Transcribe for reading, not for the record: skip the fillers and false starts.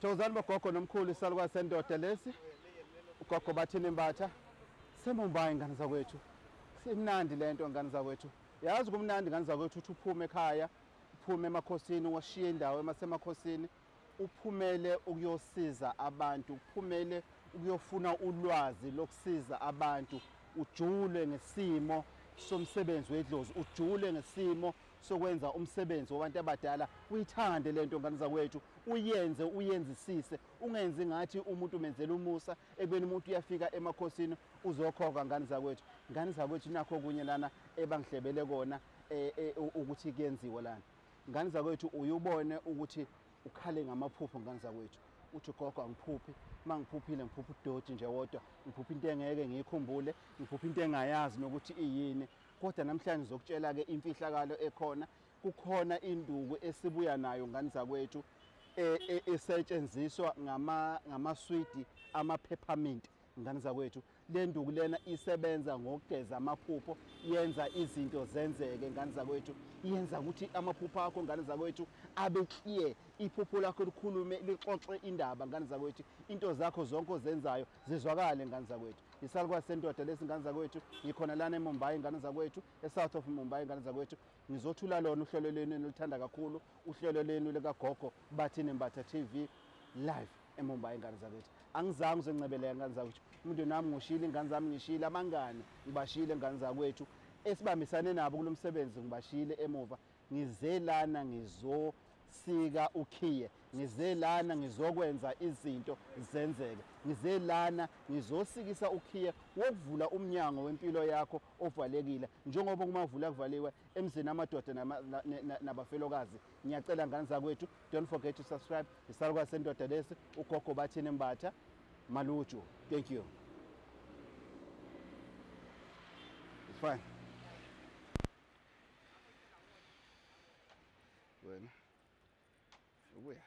Thokozani bogogo nomkhulu, isalukazi sendoda lesi. Ugogo Bathini Mbatha. SeMumbai ngane zakwethu. Simnandi lento ngane zakwethu. Yazi kumnandi ngane zakwethu ukuthi uphume ekhaya, uphume emakhosini, washiye indawo emasemakhosini, uphumele ukuyosiza abantu, uphumele ukuyofuna ulwazi lokusiza abantu, ujule ngesimo somsebenzi wedlozi, ujule ngesimo sokwenza umsebenzi wabantu abadala, uyithande lento ngane zakwethu, uyenze uyenzisise, ungenzi ngathi umuntu umenzela umusa ekubeni umuntu uyafika emakhosini uzokhokha ngane zakwethu. Ngane zakwethu, nakho okunye lana ebangihlebele kona ukuthi kuyenziwa lana. Ngane zakwethu, uyubone ukuthi ukhale ngamaphupho ngane zakwethu, uthi gogo angiphuphi, uma ngiphuphile ngiphupha udoti nje wodwa, ngiphupha into engeke ngiyikhumbule, ngiphupha into engayazi nokuthi iyini. Kodwa namhlanje ngizokutshela-ke imfihlakalo ekhona. Kukhona induku esibuya nayo ngane zakwethu esetshenziswa ngamaswidi amaphephamint ngane zakwethu. Le nduku lena isebenza ngokugeza amaphupho, yenza izinto zenzeke ngane zakwethu, yenza ukuthi amaphupho akho ngane zakwethu abe clear, iphupho lakho likhulume lixoxe indaba ngane zakwethu, into zakho zonke ozenzayo zizwakale ngane zakwethu. Isalukwazi sendoda lesi ngane zakwethu. Ngikhona lana eMumbai ngane zakwethu, eSouth of Mumbai ngane zakwethu. Ngizothula lona uhlelo lenu enilithanda kakhulu, uhlelo lenu likagogo Bathini Mbatha TV live eMumbai ngane zakwethu. Angizange uzencebeleka ngane zakwethu, umndeni wami ngishiyile, ingane zami ngishiyile, abangani ngibashiyile ngane zakwethu, esibambisane nabo kulo msebenzi ngibashiyile emuva. Ngize lana ngizosika ukhiye, ngize lana ngizokwenza izinto zenzeke, ngize lana ngizosikisa ukhiye wokuvula umnyango wempilo yakho ovalekile, njengoba kumavula kuvaliwe emzini amadoda nabafelokazi. Ngiyacela ngane zakwethu, don't forget to subscribe. Isalukazi sendoda lesi, ugogo Bathini Mbatha Maluju. Thank you. It's fine. Wena ubuya.